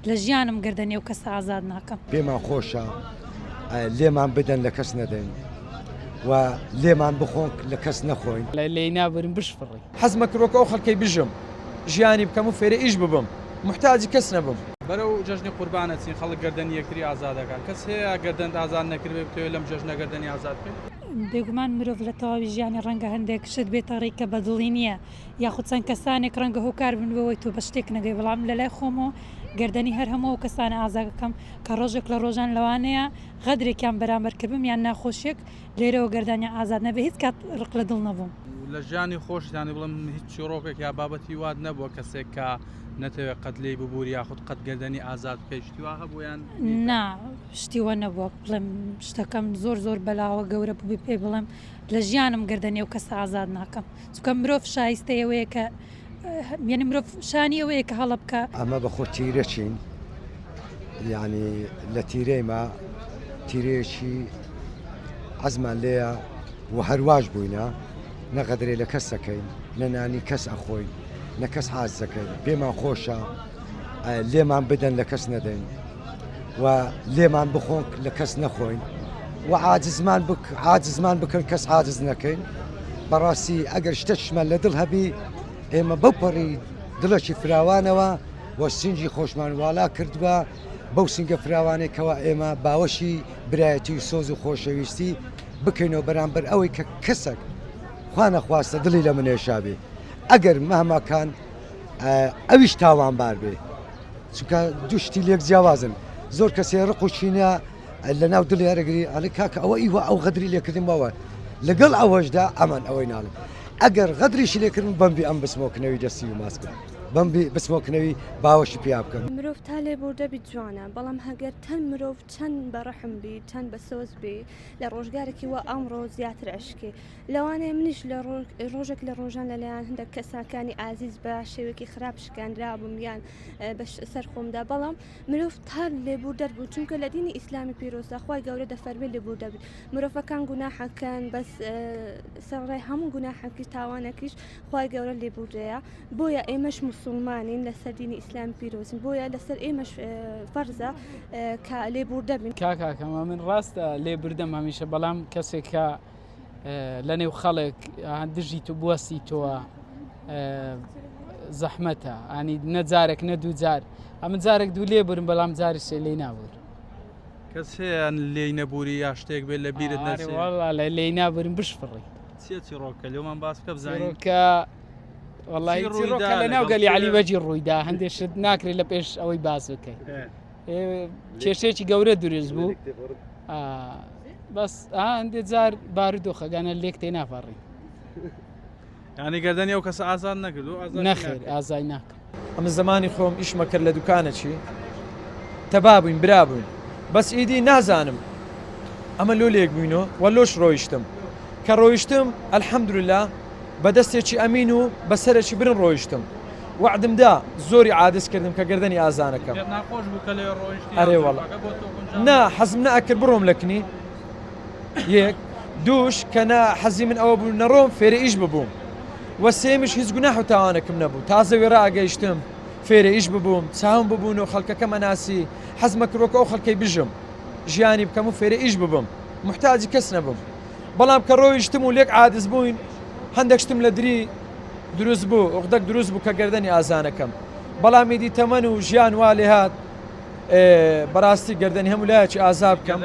لە ژیانم گەردەنی ئەو کەسە ئازاد ناکەم. پێمان خۆشە لێمان بدەن لە کەس نەدەین و لێمان بخۆن لە کەس نەخۆین. لێی نابورم بشفڕی. حەزمە کرد وەکو ئەو خەلکەی بژم ژیانی بکەم و فێرە ئیش ببم موحتاجی کەس نەبم. بەرەو جەژنی قوربان ئەچین خەڵک گەردەنی یەکتری ئازاد ئەکات کەس هەیە گەردەنت ئازاد نەکردبێ بتەوێ لەم جەژنە گەردەنی ئازاد بکەی؟ بێگومان مرۆڤ لە تەواوی ژیانی ڕەنگە هەندێک شت بێتە ڕێی کە بە دڵی نییە یاخود چەند کەسانێک ڕەنگە هۆکار بن بۆ ئەوەی تۆ بە شتێک نەگەی بەڵام لە لای خۆمەوە گەردەنی هەر هەموو ئەو کەسانە ئازاکەم کە ڕۆژێک لە ڕۆژان لەوانەیە غەدرێکیان بەرامبەر کردبم یان ناخۆشیەک لێرەوە گەردانیان ئازاد نەبێ هیچ کات ڕق لە دڵ نەبووم. لە ژیانی خۆشتانی بڵێم هیچ چیڕۆکێک یا بابەتی وات نەبووە کەسێک کە نەتەوێ قەت لێی ببووری یاخود قەت گەردەنی ئازاد بکەی شتی وا هەبوو یان نا شتی وا نەبووە بڵێم شتەکەم زۆر زۆر بەلاوە گەورە بووبێ پێی بڵێم لە ژیانم گەردەنی ئەو کەسە ئازاد ناکەم چونکە مرۆڤ شایستەی ئەوەیە کە یعنی مرۆڤ شانی ئەوەیە کە هەڵە بکە. ئەمە بە خۆ تیرە چین یعنی لە تیرەیمە تیرەیەکی حەزمان لێیە و هەرواش بووینە نە غەدرێ لە کەس ئەکەین نە نانی کەس ئەخۆین نە کەس عاجز ئەکەین پێمان خۆشە لێمان بدەن لە کەس نەدەین و لێمان بخۆن لە کەس نەخۆین و عاجزمان بک عاجزمان بکەن کەس عاجز نەکەین بەڕاستی ئەگەر شتەشمان لە دڵ هەبی ئێمە بەو پەڕی دڵێکی فراوانەوە و سنگی خۆشمان واڵا کردووە بەو سنگە فراوانەی کەوا ئێمە باوەشی برایەتی و سۆز و خۆشەویستی بکەینەوە بەرامبەر ئەوەی کە کەسەک خوا نەخواستە دڵی لە من ئێشابێ ئەگەر مەهماکان ئەویش تاوانبار بێ چونکە دوو شتی لێک جیاوازن زۆر کەسێ ڕق و چینە لە ناو دڵی هەرەگری ئەڵێ کاکە ئەوە ئیوە ئەو غەدری لێکردن بەوە لەگەڵ ئەوەشدا ئەمان ئەوەی ناڵێ ئەگەر غەدریشی لێکردن بەمبی ئەم بسمۆکنەوی دەستی و ماسکە بەمبی بسمۆکنەوی باوەشی پیا بکەم. مرۆڤ تا لێبوردە بیت جوانە بەڵام هەگەر تەن مرۆڤ چەند بە ڕەحم بی چەند بە سۆز بی لە ڕۆژگارێکی وا ئەمڕۆ زیاتر ئەشکێ لەوانەیە منیش لە ڕۆژێک لە ڕۆژان لەلایەن هەندێک کەساکانی ئازیز بە شێوەیەکی خراپ شکانرابم یان بە سەر خۆمدا بەڵام مرۆڤ تا لێبوردەر بوو چونکە لە دینی ئیسلامی پیرۆزدا خوای گەورە دەفەرمێ لێبوردە بیت مرۆڤەکان گوناحەکەن بەس سەرڕای هەموو گوناحەکی تاوانەکیش خوای گەورە لێبوردەیە بۆیە ئێمەش موسوڵمانین لەسەر دینی ئیسلامی پیرۆزین بۆیە لەسەر ئێمەش فەرزە کە لێبوردە بین. کاکاکەمە من ڕاستە لێبوردەم هەمیشە بەڵام کەسێک کە لە نێو خەڵک دژی تو بوەستی تۆوە زەحمەتە ئەنی نە جارێک نە دوو جار ئەمە جارێک دوو لێ برم بەڵام جاری سێ لێی نابوور. کەس هەیە لێی نەبووری یا شتێک بێت لە بیرت نەچێ؟ لە لێی نابورم بشفڕی. چیە چیڕۆکە لۆمان باس بکە بزانین. چیڕۆکە وەڵی چیڕۆکە لە ناو گەلی عەلی بەگی ڕوویدا هەندێک شت ناکرێت لە پێش ئەوەی باس بکەین. کێشەیەکی گەورە دروست بوو بەس هەندێک جار بارودۆخەگانە لێک تێ ناپەڕین. ینی گەردەنی ئەو کەسە ئازاد نەکردو نەخێر ئازای ناکەم. ئەمن زەمانی خۆم ئیشمە کرد لە دوکانەکی تەبا بووین برا بووین بەس ئیدی نازانم ئەمە لۆ لێک بووینۆ وە لۆش ڕۆیشتم کە ڕۆیشتم الحمدللە بە دەستێکی ئەمین و بە سەرێکی برن ڕۆیشتم وەعدم دا زۆری عادز کردم کە گەردەنی ئازانەکەم پێت ناخۆش بوو کە لەوێ ڕۆیشتی ئەرێ وەڵا زۆربەکە بۆ تۆ گونجاو نا حەزم نەئەکرد بڕۆم لە کنی یەک دووش کە نا حەزی من ئەوە بوو نەڕۆم فێرە ئیش ببووم وە سێیەمیش هیچ گوناح و تاوانێکم نەبوو تازە وێ ڕائەگەیشتم فێرە ئیش ببووم چاوم ببوون و خەڵکەکەم ئەناسی حەزمە کرد وەکو ئەو خەڵکەی بژم ژیانی بکەم و فێرە ئیش ببم موحتاجی کەس نەبم بەڵام کە ڕۆیشتم و لێک عادز بووین هەندێک شتم لە دری دروست بوو عوقدەک دروست بوو کە گەردەنی ئازانەکەم بەڵام ئیدی تەمەن و ژیان وا لێهات بەڕاستی گەردەنی هەموو لایەکی ئازا بکەم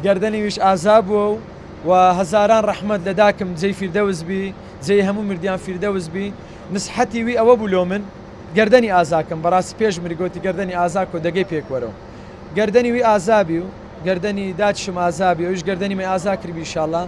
گەردەنی ویش ئازا بووە و و هەزاران ڕەحمەت لە داکم جێی فیردەوس بی جێی هەموو مردیان فیردەوس بی نسحەتی وی ئەوە بوو لۆ من گەردەنی ئازاکەم بەڕاستی پێش مری گۆتی گەردەنی ئازا کۆ دەگەی پێکوەرەوە گەردەنی وی ئازا بی و گەردەنی داچشم ئازا بی ئەویش گەردەنی مەی ئازا کردبی ئیشاڵا.